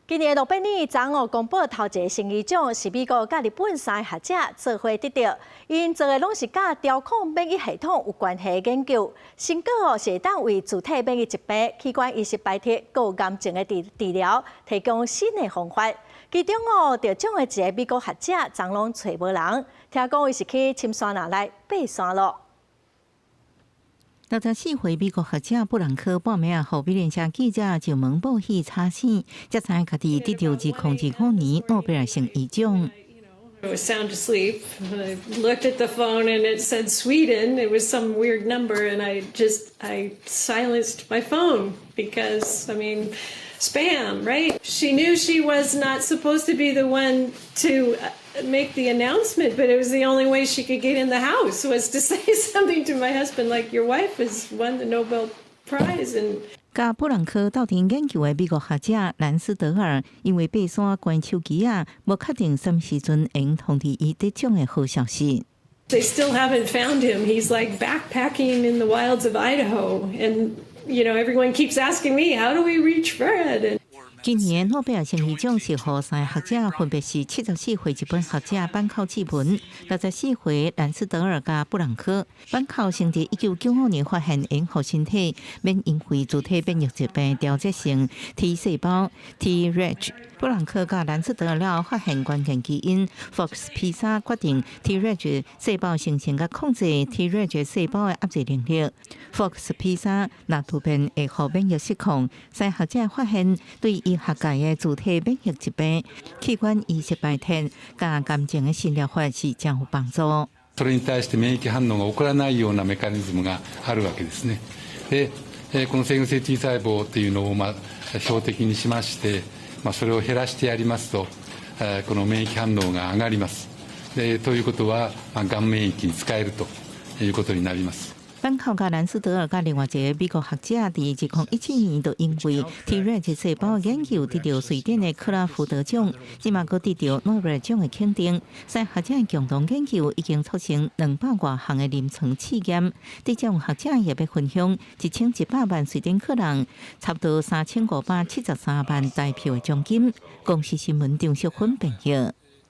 今年諾貝爾昨昏公布頭一个生醫獎，是美國佮日本三个學者做伙得著，𪜶做的攏是佮調控免疫系統有關係的研究，成果哦是會當為自體免疫疾病、器官移植排斥、閣癌症的治療提供新的方法。其中哦，得獎的一个美國學者，昨攏揣無人，聽講伊是去深山內爬山囉。64歲美國學者布蘭克半暝仔，予美聯社記者上門報喜吵醒，才知影家己得著2025年諾貝爾生醫獎。 I was sound asleep. I looked at the phone and it said Sweden. It was some weird number, and I silenced my phone because, I mean, spam, right? She knew she was not supposed to be the one to make the announcement, but it was the only way she could get in the house was to say something to my husband like, "Your wife has won the Nobel Prize." And 佮布蘭克鬥陣研究的美國學者蘭斯德爾，因為爬山關手機仔，無確定啥物時陣會通知伊得獎的好消息。 They still haven't found him. He's like backpacking in the wilds of Idaho, and everyone keeps asking me, "How do we reach Fred?" And 今年諾貝爾生醫獎是予三个學者，分別是74歲日本學者坂口智文、64歲蘭斯德爾佮布蘭克。坂口先佇1995年發現會予身體免因為自體免疫疾病調節性 T 細胞 Treg。布蘭克佮蘭斯德爾了後發現關鍵基因 FOXP3決定 Treg 細胞形成佮控制 Treg 細胞的壓制能力。FOXP3若突變會予免疫失控。三學者發現對醫學界的自體免疫疾病、器官移植排斥佮癌症的新療法是誠有幫助。それに対して免疫反応が起こらないようなメカニズムがあるわけですね。で、この制御性 T 細胞っていうのをまあ標的にしまして、まあ、それを減らしてやりますと、この免疫反応が上がります。で、ということは、まあ、がん免疫に使えるということになります。坂口佮蘭斯德爾佮另外一个美國學者，佇2017年就因為 Treg 細胞研究得著瑞典的克拉福德獎，這馬閣得著諾貝爾獎的肯定。三學者共同研究已經促成200外項的臨床試驗，得獎學者也欲分享1100萬瑞典克朗，差不多3573萬台票的獎金。公視新聞張淑芬編譯。